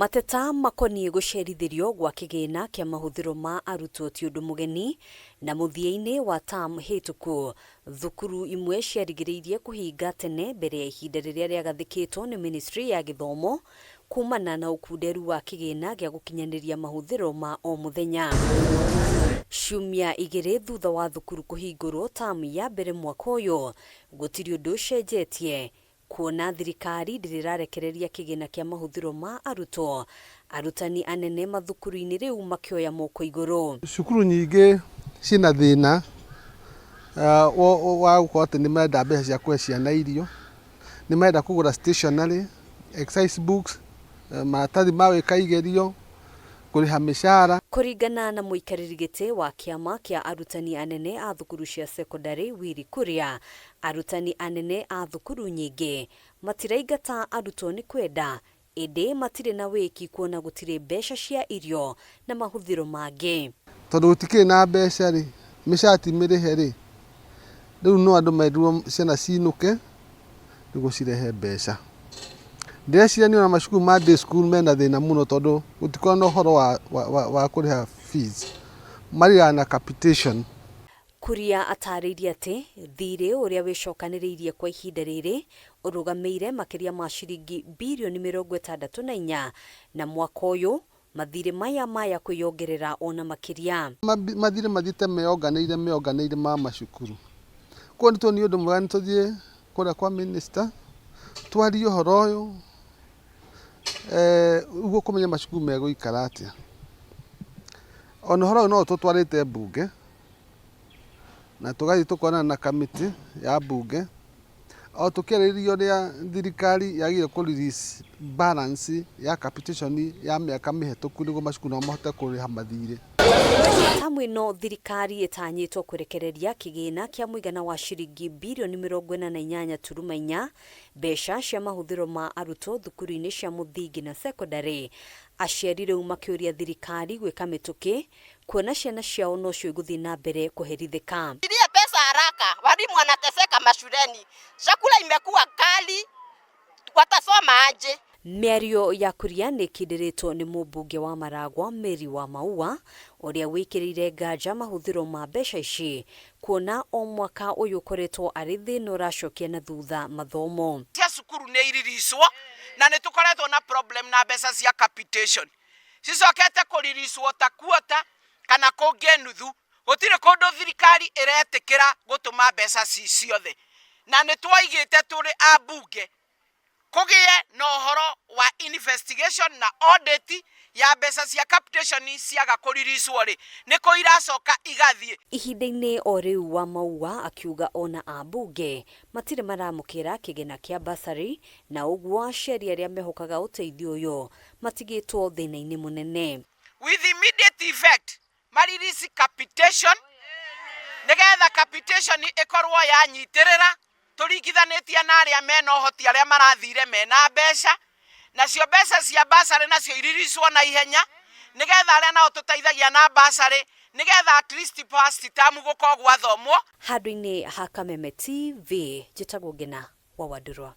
Mateta makoniĩ gũcerithĩrio gwa kĩgĩna kĩa mahũthĩro ma arutwo ti ũndũ mũgeni, na mũthia-inĩ wa term hĩtũku, thukuru imwe ciarigĩrĩirie kũhinga tene mbere ya ihinda rĩrĩa rĩagathĩkĩtwo nĩ ministry ya gĩthomo kumana na ũkunderu wa kĩgĩna gĩa gũkinyanĩria mahũthĩro ma o mũthenya. Ciumia igĩrĩ thutha wa thukuru kũhingũrwo term ya mbere mwaka ũyũ, gũtirĩ ũndũ ũcenjetie Kuona thirikari ndĩrĩ ĩrarekereria kĩgĩna kĩa mahũthĩro ma arutwo, arutani anene mathukuru-inĩ rĩu makĩoya moko igũrũ. Cukuru nyingĩ ciĩna thĩna wa gũkorwo atĩ nĩ marenda mbeca cia kũhe ciana irio, nĩ marenda kũgũra stationery, exercise books, maratathi ma gwĩka igerio, kũrĩha mĩcara. Kũringana na mũikarĩri gĩtĩ wa kĩama kĩa arutani anene a thukuru cia cekondarĩ Willy Kuria, arutani anene a thukuru nyingĩ matiraingata arutwo nĩ kwenda, ĩndĩ matirĩ na wĩki kuona gũtirĩ mbeca cia irio na mahũthĩro mangĩ. Tondũ gũtikĩrĩ na mbeca rĩ, mĩcara ti mĩrĩhe rĩ, rĩu no andũ merirwo ciana cinũke nĩguo cirehe mbeca. Ndĩreciria niĩ ona macukuru ma day school mena thĩna mũno tondũ gũtikoragwo na ũhoro wa, wa, wa, wa kũrĩha fees. Marĩhaga na capitation. Kuria atarĩirie atĩ thiirĩ ũrĩa wĩcokanĩrĩirie kwa ihinda rĩrĩ ũrũgamĩire makĩria ma ciringi birioni 64 na mwaka ũyũ mathirĩ maya maya kwĩyongerera ona makĩria. Mathirĩ mathiĩte meyonganĩire meyonganĩire ma macukuru. Koguo nĩ tuonire ũndũ mwega nĩ tũthiĩ kũrĩa kwa minister twarie ũhoro ũyũ nĩguo kũmenya macukuru megũikara atĩa. Ona ũhoro ũyũ no tũtwarĩte mbunge na tũgathiĩ tũkonana na kamĩtĩ ya mbunge o tũkĩarĩrĩria ũrĩa thirikari yagĩrĩire kũ release balance ya capitation ya mĩaka mĩhetũku nĩguo macukuru nao mahote kũrĩha mathirĩ. Tamu ĩno thirikari ĩtanyĩtwo kũrekereria kĩgĩna kĩa mũigana wa ciringi birioni 48.4 mbeca cia mahũthĩro ma arutwo thukuru-inĩ cia mũthingi na cekondarĩ. Aciari rĩu makĩũria thirikari gwĩka mĩtũkĩ kuona ciana ciao nocio igũthiĩ na mbere kũherithĩka. Irie pesa haraka, walimu wanateseka mashuleni, chakula imekuwa kali, watasoma aje? Mĩario ya Kuria nĩ ĩkindĩrĩtwo nĩ mũmbunge wa Maragwa Mary wa Maua ũrĩa wĩkĩrĩire nganja mahũthĩro ma mbeca ici kuona o mwaka ũyũ ũkoretwo arĩ thĩna ũracokia na thutha mathomo. Cia cukuru nĩ iririswo na nĩ tũkoretwo na problem na mbeca cia capitation cicokete kũririswo ta quarter kana kũngĩ nuthu. Gũtirĩ kũndũ thirikari ĩretĩkĩra gũtũma mbeca ci ciothe, na nĩ twoigĩte tũrĩ ambunge kũgĩe na ũhoro wa investigation na audit ya mbeca cia capitation ciaga kũririswo rĩ, nĩkũ iracoka igathiĩ. Ihinda-inĩ o rĩu wa Maua akiuga ona ambunge matirĩ maramũkĩra kĩgĩna kĩa bursary na ũguo aciari arĩa mehokaga ũteithio ũyũ matigĩtwo thĩna-inĩ mũnene. With immediate effect maririsi capitation nĩgetha capitation ĩkorwo yanyitĩrĩra tũringithanĩtie na arĩa mena ũhoti arĩa marathire mena mbeca, nacio mbeca cia bursary nacio iririswo na ihenya nĩgetha arĩa nao tũteithagia na bursary nĩgetha at least first term gũkorwo gwathomwo. Handũ-inĩ ha Kameme TV, njĩtagwo Ngina wa Wandurwa.